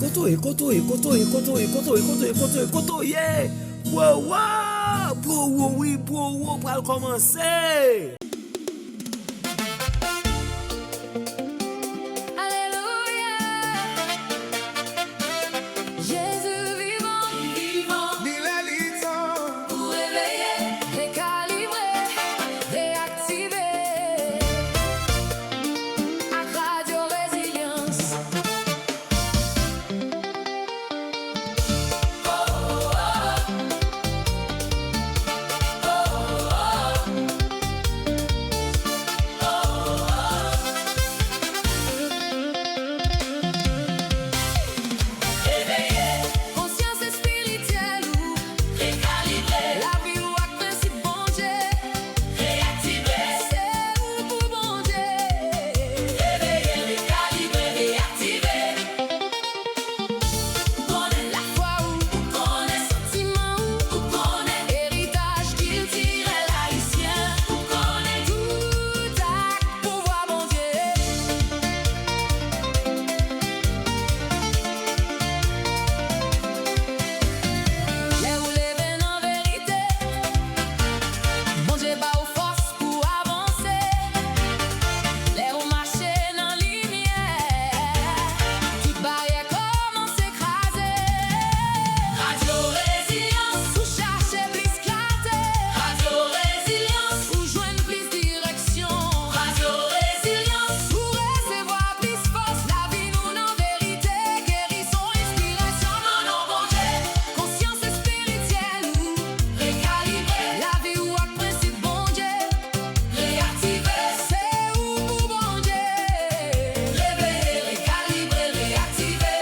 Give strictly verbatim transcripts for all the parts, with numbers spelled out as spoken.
Kote w ye, kote w ye, kote w ye, kote w ye, kote w ye, kote w ye, kote w ye, kote w ye? Wow, wow! Pwowo, wi, pwowo pral kòmanse! Alelouya! Jezi vivan! Li lè li tan pou reveye, rekalibre, reyaktive. Ak Radyo Rezilyans. Konsyans espirityèl ou, rekalibre. Lavi w ak prensip Bondye, reyaktive. Se ou pou Bondye. Reveye, rekalibre, reyaktive. Konnen lafwa ou, pou konnen santiman ou, pou konnen eritaj kiltirèl ayisyen, pou konnen tout ak pouvwa Bondye. Lè ou leve nan verite, Bondye ba ou fòs pou avanse. Lè ou mache nan limyè, tout baryè kòmanse kraze. Radyo Rezilyans, ou chache plis klarte. Radyo Rezilyans, ou jwenn plis direksyon. Radyo Rezilyans, ou resevwa plis fòs. Lavi nou nan verite, gerison, enspirasyon nan non Bondye. Konsyans espirityèl ou, rekalibre. Lavi w ak prensip Bondye, reyaktive. Se ou pou Bondye. Reveye, rekalibre, reyaktive.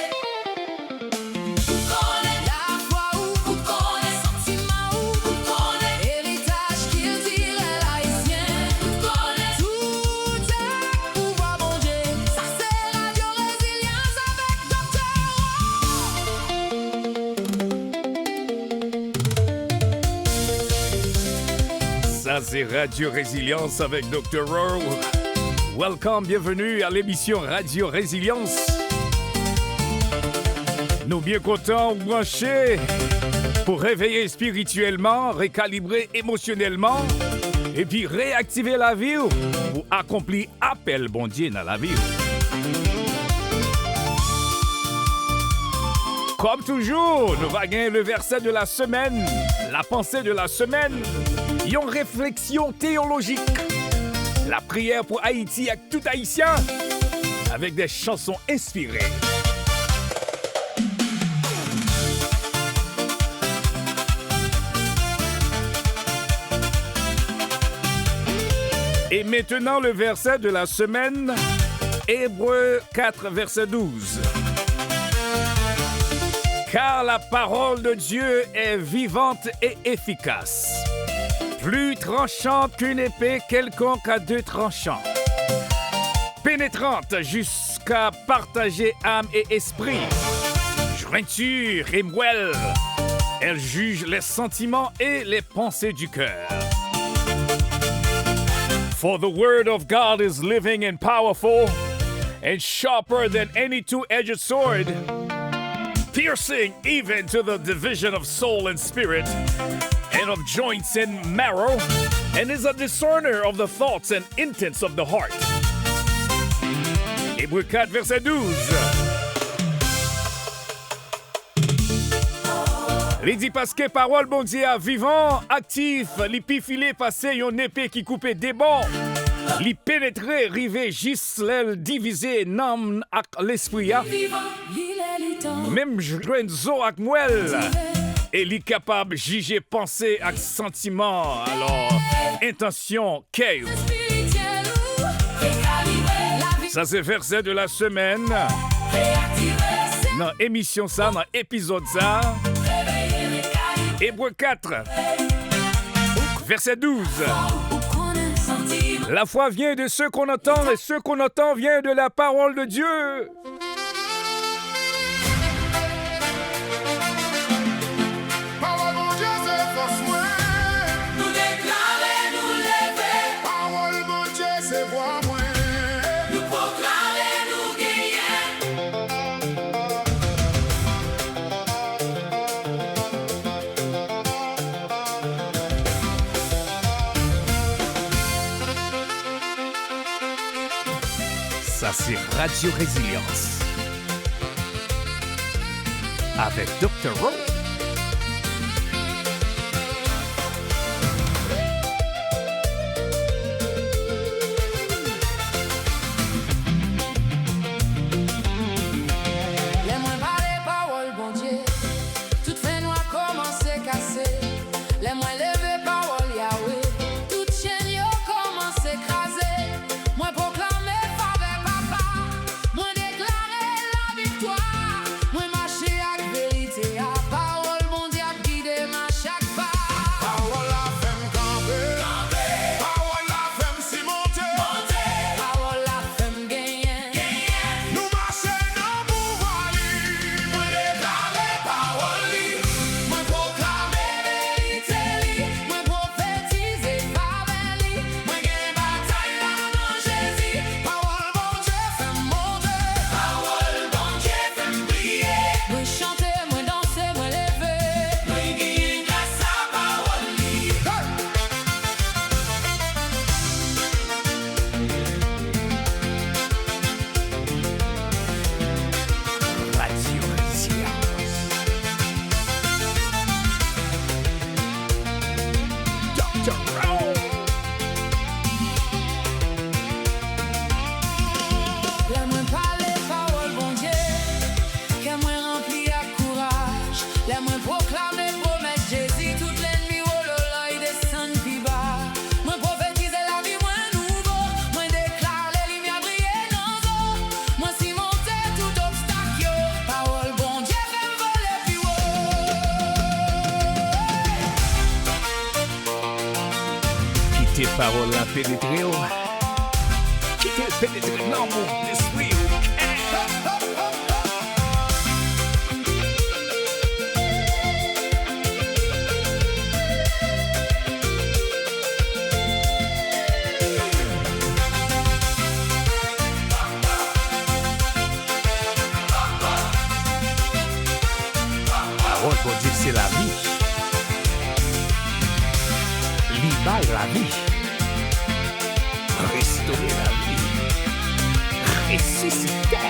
Pou konnen lafwa ou, pou konnen santiman ou, pou konnen eritaj kiltirèl ayisyen, pou konnen tout ak pouvwa Bondye. Sa se Radyo Rezilyans avèk Doktè Rose. Sa se Radyo Rezilyans avèk Doktè Rose. Welcome, bienvenue à l'émission Radio Résilience. Nou byen kontan ou branche pou reveye espirityèlman, rekalibre emosyonèlman, epi reyaktive lavi w pou akonpli apèl Bondye nan lavi w. Kòm toujou, nou va gen le verset de la semaine, la pensée de la semaine, yon refleksyon teyolojik, lapriyè pou Ayiti ak tout Ayisyen, avec des chansons inspirées. Et maintenant, le verset de la semaine, Hébreux quatre, verset douze. Car la parole de Dieu est vivante et efficace, plus tranchante qu'une épée quelconque à deux tranchants, pénétrante jusqu'à partager âme et esprit, jointure et moelle. Elle juge les sentiments et les pensées du cœur. For the word of God is living and powerful, and sharper than any two-edged sword, piercing even to the division of soul and spirit, and of joints and marrow, and is a discerner of the thoughts and intents of the heart. Hébreux quatre, verset douze. Li di, paske pawòl Bondye a vivan, aktif, li pi file pase yon nepe ki koupe de bò. Li penetre, rive jis lè l divize nanm ak lespri a, menm jwenn zo ak mwèl, e li kapab jije panse ak santiman, alò, entansyon kè yo. Sa se verset de la semaine nan emisyon sa, nan epizòd sa. Hébreux quatre, verset douze. La foi vient de ce qu'on entend, et ce qu'on entend vient de la parole de Dieu. Pawòl Bondye se fòs mwen. Nou deklare, nou leve. Pawòl Bondye se vwa mwen. Nou pwoklame, nou genyen. Sa se Radyo Rezilyans avèk Doktè Rowe. Lè mwen pale pawòl Bondye, tout fènwa kòmanse kase. Lè mwen leve pawòl Yawe, tout chèn yo kòmanse kraze. Mwen pwoklame favè Papa, mwen deklare laviktwa. Mwen mache ak verite a, pawòl Bondye ap gide m a chak pa. Pawòl la fè m kanpe, pawòl la fè m simonte, pawòl la fè m genyen. Nou mache nan pouvwa li, mwen deklare pawòl li, mwen pwoklame verite li, mwen pwofetize favè li, mwen gen batay la nan Jezi, pawòl Bondye fè m monte, pawòl Bondye fè m priye, mwen chante, mwen danse, mwen leve, mwen genyen gras a pawòl li. Hey! Radyo Rezyans. Doktè Brown. Lè mwen pale pawòl Bondye, kè mwen ranpli ak kouraj. Lè mwen pwoklame pwomès Jezi, tout lènmi wololoy desann pi ba. Mwen pwofetize lavi mwen nouvo. Mwen deklare limyè briye nan zo. Mwen simonte tout obstak yo. Pawòl Bondye fè m vole pi wo. Kite pawòl la penetre w. Kite l penetre nanm ou, lespri w, kè. Pawòl Bondye se lavi. Li bay lavi. Restore lavi. Resisite.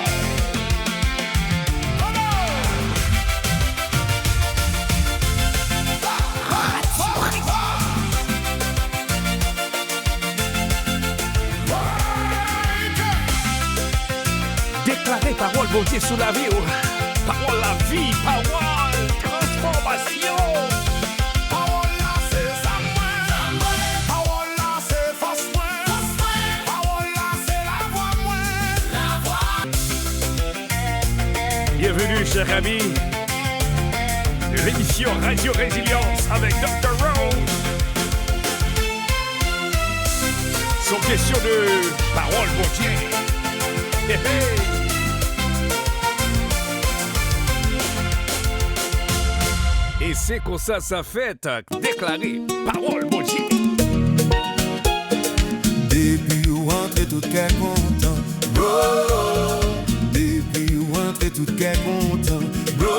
Deklare pawòl Bondye sou lavi w. Pawòl lavi, pawòl transfòmasyon. Pawòl la se zam mwen. Pawòl la se fòs mwen. Pawòl la se lavwa mwen. Bienvenue, chers amis. L'émission Radio Résilience avec Doktè Rowe. Se yon kesyon de pawòl Bondye. Hey, hey. E se konsa sa fèt, deklare pawòl Bondye. Depi w antre tout kè kontan, bro. Depi w antre tout kè kontan, bro.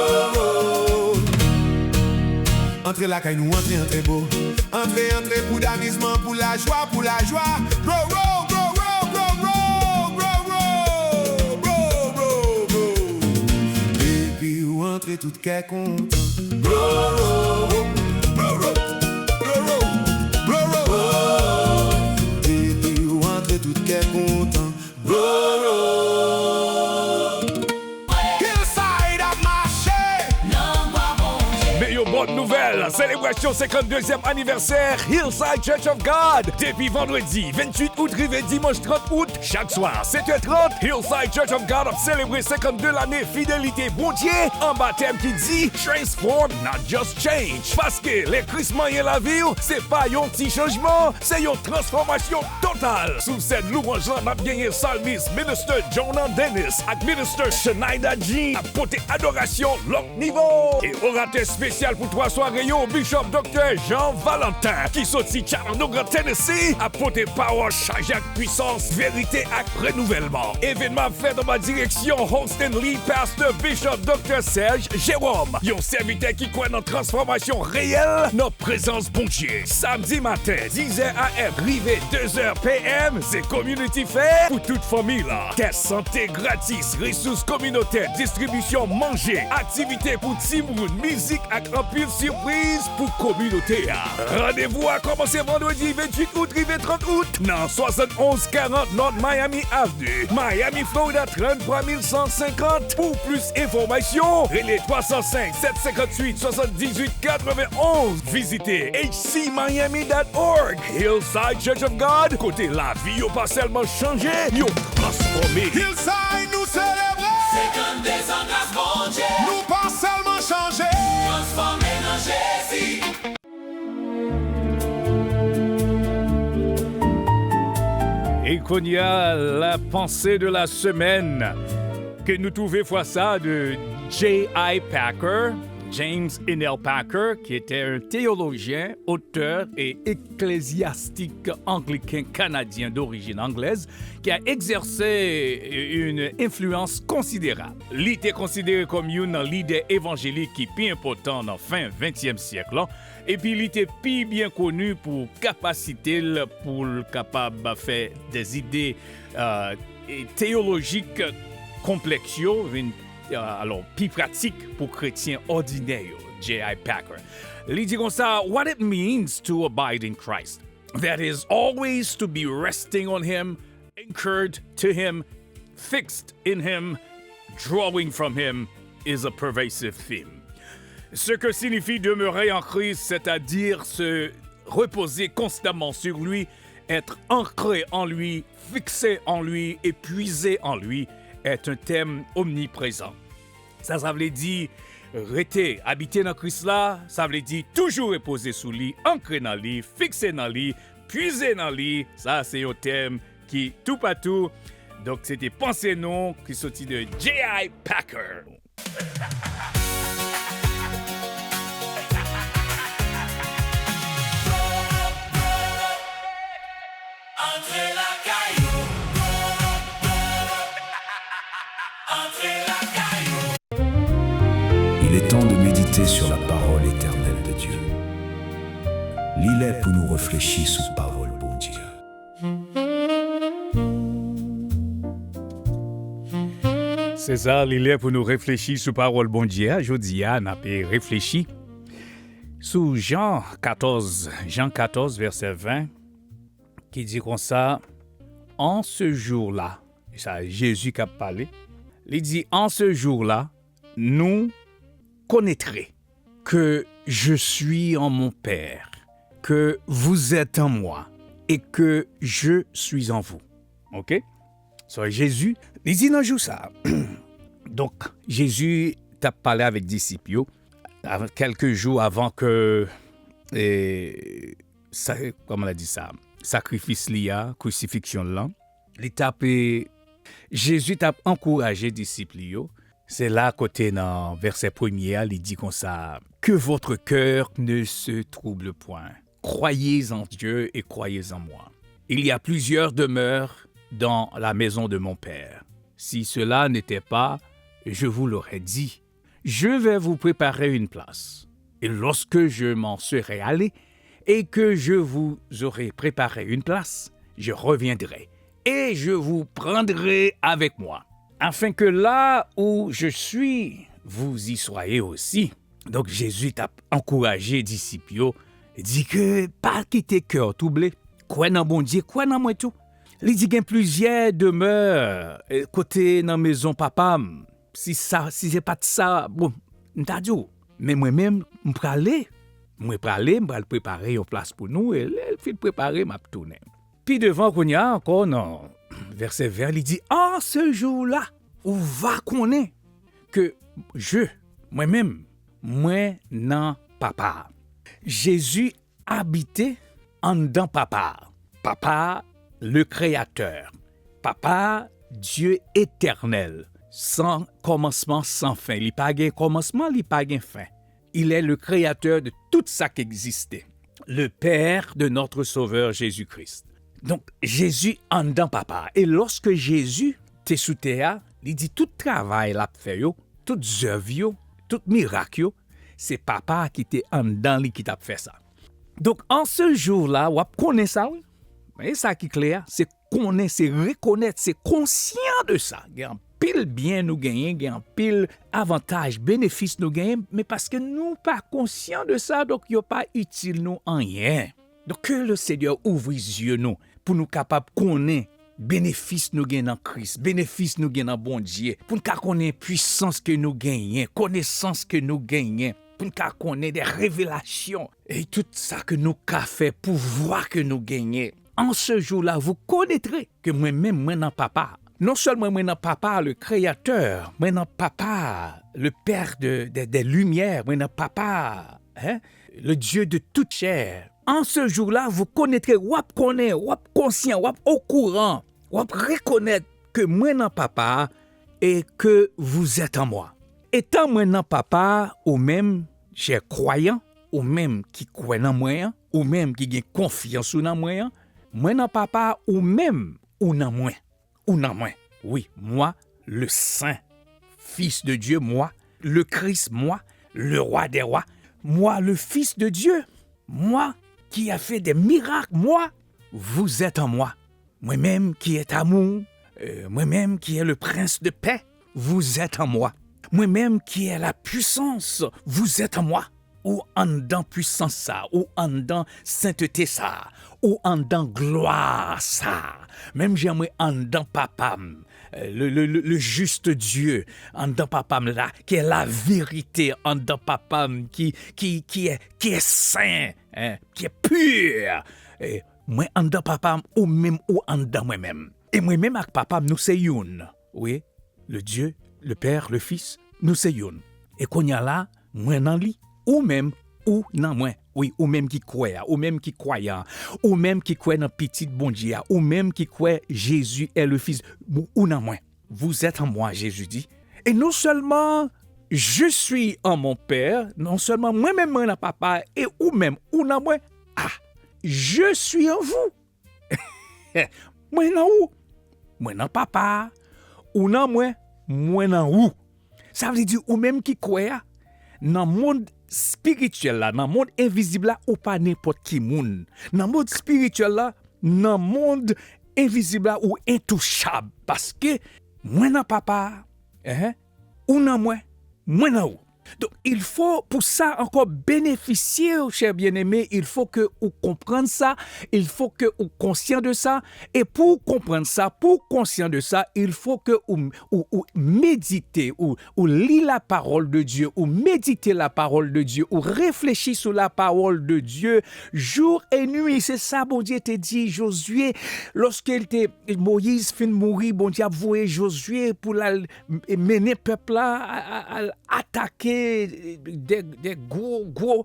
Antre lakay nou, antre, antre, bro. Antre, antre pou damizman, pou lajwa, pou lajwa. Bro, bro, bro, bro. Depi w antre tout kè kontan. Bro, bro, bro. Depi w antre tout kè kontan. Bro. Hillside ap mache. Men yon bòn nouvèl, selebrasyon senkanndezyèm anivèsè Hillside Church of God. Depi vandredi venntuit out rive dimanch trant out, chak swa, sèt è trant, Hillside Church of God ap selebre senkannde lane fidelite Bondye anba tèm ki di Transform, not just change. Paske lè Kris manyen lavi w, se pa yon ti chanjman, se yon transfòmasyon total. Sou sèn louwanj lan, n ap genyen salmis Minister Jonah Dennis ak Minister Shenida G ap pote adorasyon lòt nivo. E oratè espesyal Pou twa sware yo, Bishop Doktè Jean Valentin, ki soti Chattanooga, Tennessee, ap pote pawòl chaje ak pwisans, verite ak renouvèlman. Evènman ap fèt anba direksyon Host and Lead Pastor Bishop Doktè Serge Jérôme, yon sèvitè ki kwè nan transfòmasyon reyèl nan prezans Bondye. Samdi maten, dizè A M rive dezè P M, se Community Fair pou tout fanmi la. Tès sante gratis, resous kominotè, distribisyon manje, aktivite pou timoun, mizik ak anpil sipriz pou kominote a. Randevou a kòmanse vandredi venntuit out rive trant out nan swasannonz karant North Miami Avenue, Miami, Florida tranntrwa mil san senkant. Pou plis enfòmasyon, rele twa san senk, sèt senkantuit, swasanndizuit katrevenonz. Vizite H C Miami dot org. Hillside Church of God, kote lavi yo pa sèlman chanje, yo transfòme. Hillside, nou selebre! Senkannde zan gras Bondye. Nou pa sèlman chanje. Transfòme nan Jezi. E kounye a, la pensée de la semaine, ke nou twouve fwa sa de J I Packer, James Inel Packer, qui était un théologien, auteur et ecclésiastique anglican canadien d'origine anglaise, qui a exercé une influence considérable. Li te konsidere kòm youn nan lidè evanjelik ki pi enpòtan nan fen ventyèm syèk lan, epi li te pi byen koni pou kapasite l pou l kapab fè dèzide, euh, e teyolojik konplèks yo vin, euh, alò, pi pratik pou kretyen òdinè yo, J I Packer. Li di konsa, "What it means to abide in Christ, that is always to be resting on him, anchored to him, fixed in him, drawing from him, is a pervasive theme." Ce que signifie demeurer en Christ, c'est-à-dire se reposer constamment sur lui, être ancré en lui, fixé en lui et puisé en lui, est un thème omniprésent. Sa, sa vle di rete, abite nan Kris la, sa vle di toujou repoze sou li, ankre nan li, fikse nan li, puize nan li. Sa se yon tèm ki toupatou. Donk, se te panse nou ki soti de J I Packer. Antre lakay ou. Antre lakay ou. Il est temps de méditer sur la parole éternelle de Dieu. Li lè pou nou reflechi sou pawòl Bondye a. Se sa, li lè pou nou reflechi sou pawòl Bondye a. Jodi a, n ap reflechi sou Jan katòz, Jan katòz, vèsè ven, ki di konsa, "En ce jour-là," sa Jezi k ap pale, li di, "En ce jour-là, nous connaîtrez que je suis en mon Père, que vous êtes en moi, et que je suis en vous." Ok? So, Jezi, li di nan jou sa. Donk, Jezi t ap pale avèk disip yo, av-, kèlke jou avan ke, e, sa, kòman l a di sa, sakrifis li a, krisifiksyon l lan, li t ap, e, Jezi t ap ankouraje disip li yo. Se la kote nan vèsè premye a, li di konsa, "Que votre cœur ne se trouble point. Croyez en Dieu et croyez en moi. Il y a plusieurs demeures dans la maison de mon Père. Si cela n'était pas, je vous l'aurais dit. Je vais vous préparer une place. Et lorsque je m'en serai allé, et que je vous aurai préparé une place, je reviendrai, et je vous prendrai avec moi, afin que là où je suis, vous y soyez aussi." Donk, Jezi t ap ankouraje disip yo, di ke pa kite kè w twouble, kwè nan Bondye, kwè nan mwen tou. Li di, "Gen plizyè demè, e, kote nan mezon Papa m. Si sa, si se pa t sa, bon, m ta di w. Men mwen menm, m prale. Mwen prale, m pral prepare yon plas pou nou, e lè l fin prepare, m ap tounen." Pi devan, kounye a ankò, nan vèsè ven, li di, "En ce jour-là, ou va konnen ke je, mwen menm, mwen nan Papa a." Jezi abite anndan Papa a. Papa a, le Créateur. Papa a, Dye etènèl, san kòmansman, san fen. Li pa gen kòmansman, li pa gen fen. Il est le créateur de tout sa k egziste. Le Père de notre Sauveur Jésus-Christ. Donk, Jezi anndan Papa a. E lòske Jezi te sou tè a, li di tout travay l ap fè yo, tout zèv yo, tout mirak yo, se Papa a ki te anndan li ki t ap fè sa. Donk, an se jou la, w ap konnen sa, wi. E sa ki kle a, se konnen, se rekonèt, se konsyan de sa. Gen anpil byen nou genyen, gen anpil avantaj, benefis nou genyen, men paske nou pa konsyan de sa, donk yo pa itil nou anyen. Donk, ke le Senyè ouvri zye nou pou nou kapab konnen benefis nou gen nan Kris, benefis nou gen nan Bondye, pou n ka konnen pwisans ke nou genyen, konesans ke nou genyen, pou n ka konnen de revelasyon, e tout sa ke nou ka fè, pouvwa ke nou genyen. En ce jour-là, vous connaîtrez que mwen menm, mwen nan Papa. Non sèlman mwen nan Papa, le Créateur, mwen nan Papa, le Père de, de, des Lumières, mwen nan Papa, hein, le Dieu de toute chair. En ce jour-là, vous connaîtrez, w ap konnen, w ap konsyan, w ap okouran, w ap rekonèt ke mwen nan Papa a e ke vous êtes en moi. Etan mwen nan Papa a, ou menm, chè kwayan, ou menm ki kwè nan mwen an, ou menm ki gen konfyans ou nan mwen an, mwen nan Papa a, ou menm, ou nan mwen. Ou nan mwen. Wi, moi, le Saint Fils de Dieu, moi, le Christ, moi, le Roi des rois, moi, le Fils de Dieu, moi qui a fait des miracles, moi, vous êtes en moi. Mwen menm ki est amour, euh, mwen menm ki est le prince de paix, vous êtes en moi. Mwen menm ki est la puissance, vous êtes en moi. Ou anndan pwisans sa, ou anndan sentete sa, ou anndan glwa sa. Menm jan mwen anndan Papa m, euh, le, le, le, le juste Dieu, anndan Papa m la, qui est la vérité, anndan Papa m ki, ki, ki est, qui est saint, hein, qui est pur. E mwen anndan Papa m, ou menm ou anndan mwen menm. E mwen menm ak Papa m, nou se youn. Wi, le Dieu, le Père, le Fils, nou se youn. E kounye a la, mwen nan li, ou menm, ou nan mwen. Wi, ou menm ki kwè a, ou menm ki kwayan, ou menm ki kwè nan Pitit Bondye a, ou menm ki kwè Jésus est le Fils, ou, ou nan mwen. Vous êtes en moi, Jésus dit. Et non seulement je suis en mon Père, non sèlman mwen menm mwen nan Papa a, e ou menm, ou nan mwen. Ah, je suis en vous. Mwen nan ou. Mwen nan Papa a. Ou nan mwen, mwen nan ou. Sa vle di ou menm ki kwè a, nan mond espirityèl la, nan mond envizib la, ou pa nenpòt ki moun. Nan mond espirityèl la, nan mond envizib la, ou entouchab. Paske mwen nan Papa a, hein, ou nan mwen, mwen nan ou. Donc, il faut, pour ça encore bénéficier, cher bien-aimé, il faut que ou konprann sa, il faut que ou konsyan de sa, e pou w konprann sa, pou w konsyan de sa, il faut que ou, ou, ou medite, ou, ou li la parole de Dieu, ou medite la parole de Dieu, ou réfléchis sur la parole de Dieu jour et nuit. Se sa Bondye te di Jozye, lòske l te, Moyiz fin mouri, Bondye ap voye Jozye pou l al mennen pèp la, a, a, al atake de, de gwo, gwo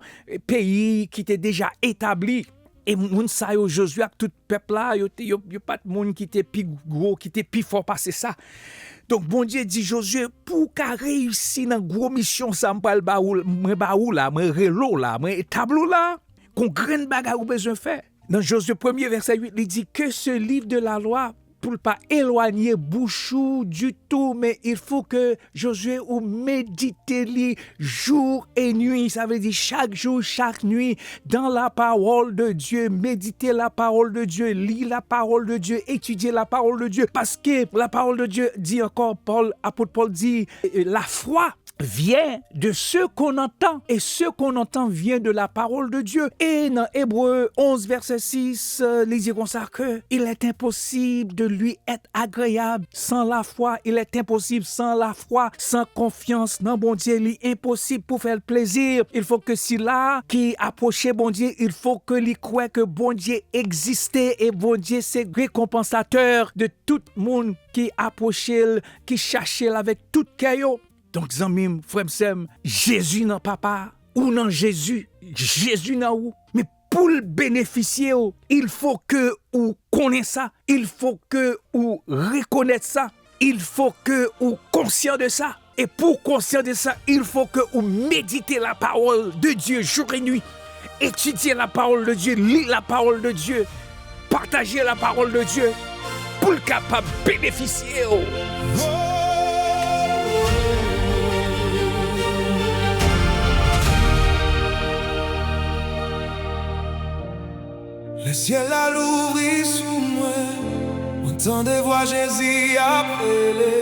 peyi ki te deja etabli. E moun sa yo, Jozye ak tout pèp la, yo, te, yo, yo pa t moun ki te pi gwo, ki te pi fò pase sa. Donk, Bondye di Jozye, pou w ka reyisi nan gwo misyon sa m pral ba ou, mwen ba ou la, mwen rele w la, mwen etabli w la, gon grenn bagay ou bezwen fè. Nan Jozye premye vèsè uit, li di, que ce livre de la loi pou l pa elwanye bouch ou ditou, men il faut que Jozye ou medite li jour et nuit, sa vle di chak jou, chak nwi, dans la parole de Dieu, méditer la parole de Dieu, lire la parole de Dieu, étudier la parole de Dieu, paske la parole de Dieu di ankò, Pòl, apot Pòl di, euh, la foi vient de ce qu'on entend, et ce qu'on entend vient de la parole de Dieu. E nan Ebre onz vèsè sis, euh, li di konsa ke il est impossible de lui être agréable sans la foi. Il est impossible sans la foi, sans confiance nan Bondye, li enposib pou fè l plezi. Il faut que sila ki apwoche Bondye, il faut que li kwè ke Bondye egziste e Bondye se rekonpansatè de tout moun ki apwoche l, ki chache l avèk tout kè yo. Donk, zanmi m, frè m, sè m, Jezi nan Papa, ou nan Jezi, Jezi nan ou. Men pou l benefisye w, il faut que ou konnen sa, il faut que ou rekonèt sa, il faut que ou konsyan de sa. Et pour conscient de ça, il faut que ou méditez la parole de Dieu jour et nuit. Étudiez la parole de Dieu, lis la parole de Dieu, partagez la parole de Dieu pou l kapab benefisye w. Lè syèl la louvri sou mwen, mwen tande vwa Jezi ap rele.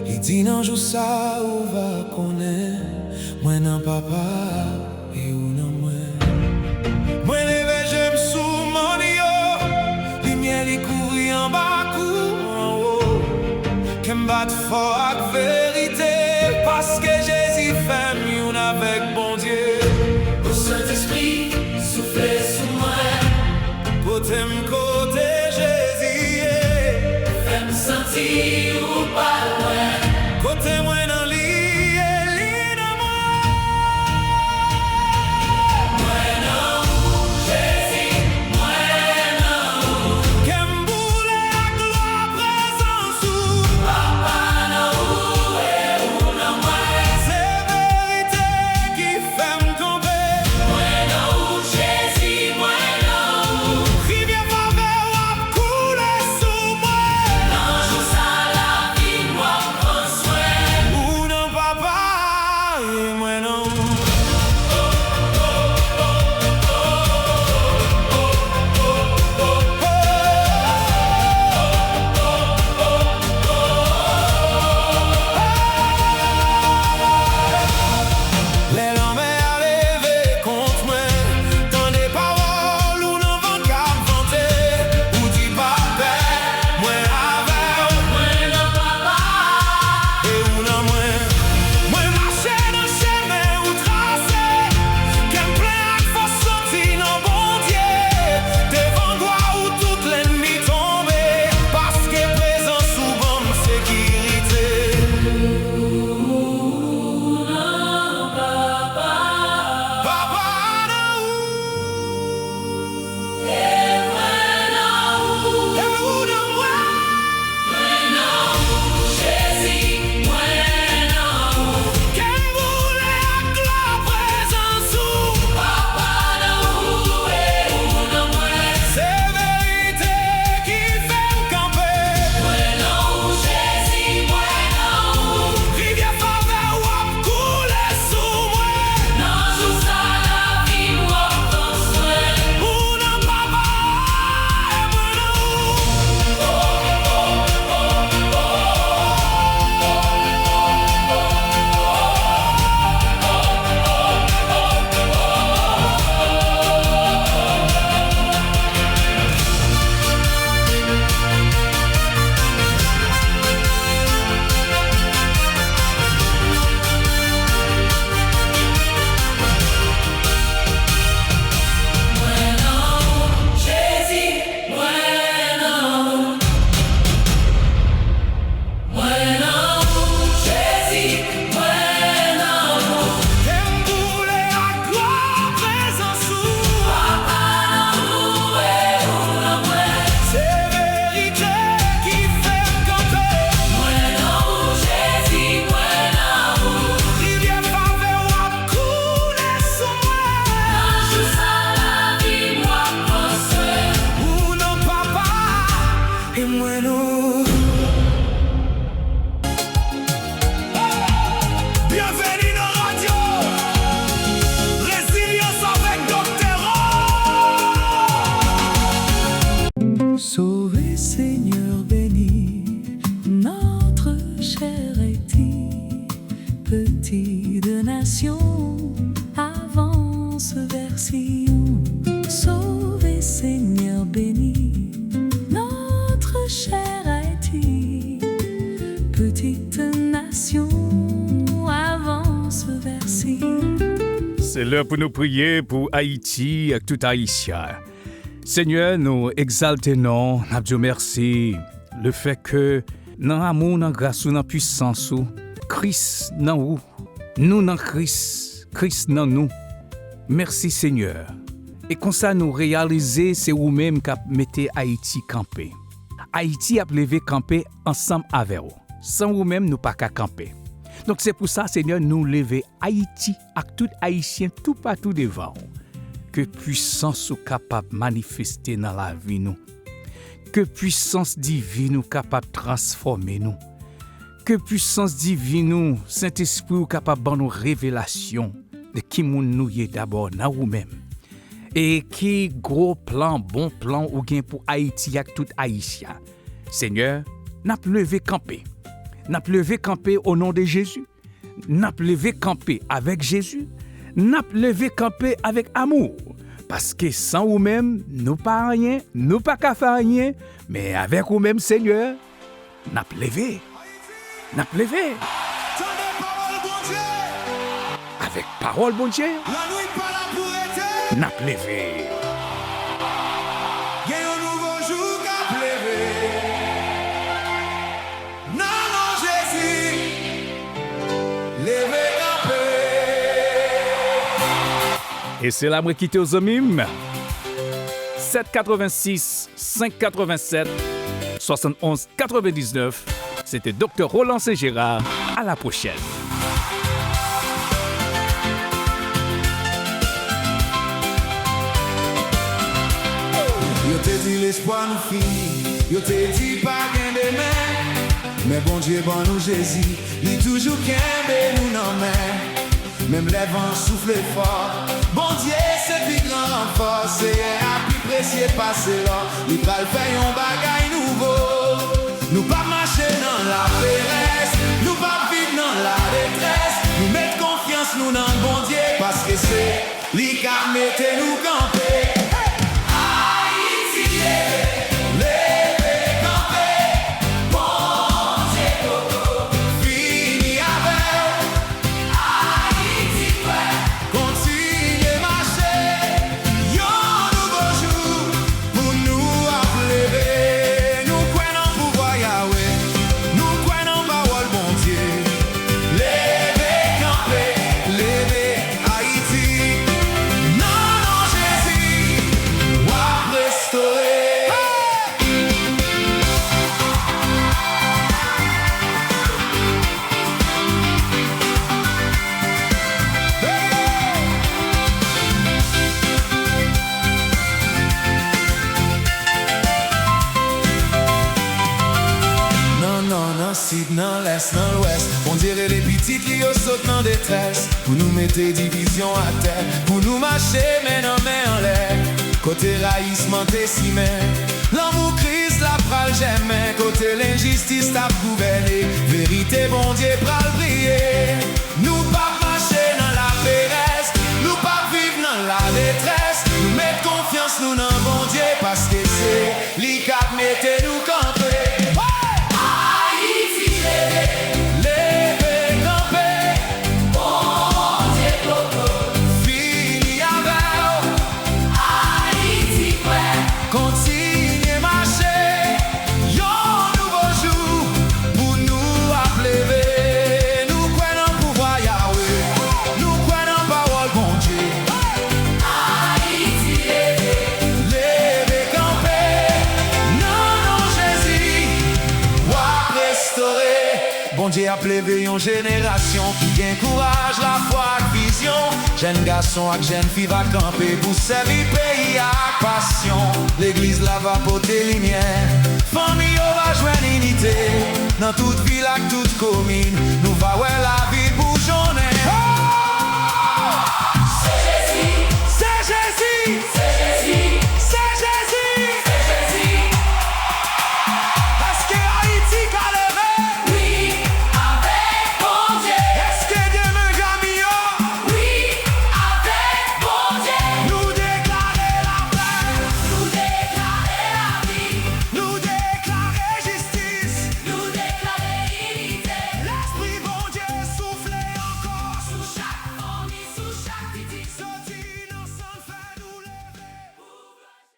Li di, nan jou sa a, ou va konnen mwen nan Papa a e ou nan mwen. Mwen leve je m sou mòn yo, limyè li kouvri anba kou anwo. Kè m bat fò ak verite, paske Jezi fè m youn avèk Bondye. O Sentespri, soufle sou mwen. Pote m kote Jezi ye. Fè m santi ou pa lwen. Kote mwen nan li ye, li nan mwen. Mwen nan ou, Jezi, mwen nan ou. Kè m boule ak glwa prezans ou. Papa nan ou e ou nan mwen. Se verite ki fè m kanpe. Mwen nan ou, Jezi, mwen nan ou. Rivyè favè w ap koule sou mwen. Nan jou sa, lavi m w ap pran swen. Ou nan Papa e mwen nan ou. Lè lanmè a leve kont mwen, tande pawòl ou nan van k ap vante. Ou di, pa pè, mwen avè w. Mwen nan Papa e ou nan mwen. Mwen mache nan chemen ou trase. Kè m plen ak fòs, santi nan Bondye. Devan glwa ou tout lènmi tonbe. Paske prezans ou ban m sekirite. Papa nan ou. E mwen nan ou. E ou nan mwen. Mwen nan ou, Jezi, mwen nan ou. Kè m boule ak glwa prezans ou. Papa nan ou e ou nan mwen. Se verite ki fè m kanpe. Mwen nan ou, Jezi, mwen nan ou. Rivyè favè w ap koule sou mwen. Nan jou sa, lavi m w ap pran swen. Ou nan Papa e mwen nan ou. Mwen nan ou, Jezi, mwen nan ou. Mwen nan ou, Jezi, mwen nan ou. Kè m boule ak glwa prezans ou. Papa nan ou e ou nan mwen. Se verite ki fè m kanpe. Mwen nan ou, Jezi, mwen nan ou. Rivyè favè w ap koule sou mwen. Nan jou sa, lavi m w ap pran swen. Ou nan Papa e mwen nan ou. Byenveni nan radyo Rezilyans avèk Doktè Ro. Sauvé Seigneur béni, notre cher Haïti, petit de nation, avance vers Sion. Sauvé Seigneur béni, notre cher Haïti, petite nation, avance vers Sion. Se lè pou nou priye pou Ayiti ak tout Ayisyen. Senyè, nou egzalte non w, n ap di w mèsi. Lefètke nan amou w, nan gras ou, nan pwisans ou, Kris nan ou, nou nan Kris, Kris nan nou. Mèsi, Senyè. E konsa nou reyalize se ou menm k ap mete Ayiti kanpe. Ayiti ap leve kanpe ansanm avè w. San ou menm, nou pa ka kanpe. Donk, se pou sa, Senyè, nou leve Ayiti ak tout Ayisyen toupatou devan w. Ke pwisans ou kapab manifeste nan lavi nou. Ke pwisans divin ou kapab transfòme nou. Ke pwisans divin ou, Sentespri ou kapab ban nou revelasyon de ki moun nou ye dabò nan ou menm. E ki gwo plan, bon plan ou gen pou Ayiti ak tout Ayisyen. Senyè, n ap leve kanpe. N ap leve kanpe o non de Jezi. N ap leve kanpe avèk Jezi. N ap leve kanpe avèk amou. Paske san ou menm, nou pa anyen, nou pa ka fè anyen, men avèk ou menm, Senyè, n ap leve. N ap leve. Tande pawòl Bondye. Avèk pawòl Bondye. Lannwit pa la pou rete. N ap leve. Gen yon nouvo jou k ap leve. Nan non Jezi, leve kanpe. E se la mwen kite w, zanmi m. Sèt katrevensis, senk katrevennsèt, swasannonz katrevendiznèf. Se te Doktè Roland Saint Gérard. À la prochaine. Yo te di lespwa nou fini, yo te di pa gen demen. Men Bondye ban nou Jezi, li toujou kenbe nou nan men. Menm lè van soufle fò, Bondye se pi gran ranfò. Seyè a pi presye pase lò, li pral fè yon bagay nouvo. Nou p ap mache nan laperèz, nou p ap viv nan ladetrès. Nou met konfyans nou nan Bondye, paske se li k ap mete nou kanpe. Ayiti leve, leve kanpe. Bondye poko fini avè w. Ayiti kwè, kontinye mache. Yon nouvo jou pou nou ap leve. Nou kwè nan pouvwa Yawe, nou kwè nan pawòl Bondye. Leve kanpe, leve Ayiti, nan non Jezi, w ap restore. Nan nò, nan sid, nan lès, nan lwès, Bondye rele pitit li yo sot nan detrès. Pou nou mete divizyon atè, pou nou mache men nan men anlè. Kote rayisman te simen, lanmou Kris la pral jèmen. Kote lenjistis t ap gouvène, verite Bondye pral briye. Nou p ap mache nan laperèz, nou p ap viv nan ladetrès. Nou met konfyans nou nan Bondye, paske se li k ap mete nou kanpe. Ayiti leve, leve kanpe. Bondye poko fini avè w. Ayiti kwè, kontinye mache. Yon nouvo jou pou nou ap leve. Nou kwè nan pouvwa Yawe, nou kwè nan pawòl Bondye. Ayiti leve, leve kanpe. Nan non Jezi, w ap restore. Bondye ap leve yon jenerasyon ki gen kouraj, lafwa ak vizyon. Jèn gason ak jèn fi va kanpe pou sèvi peyi a ak pasyon. Legliz la va pote limyè, fanmi yo va jwenn inite. Nan tout vil ak tout komin, nou va wè lavi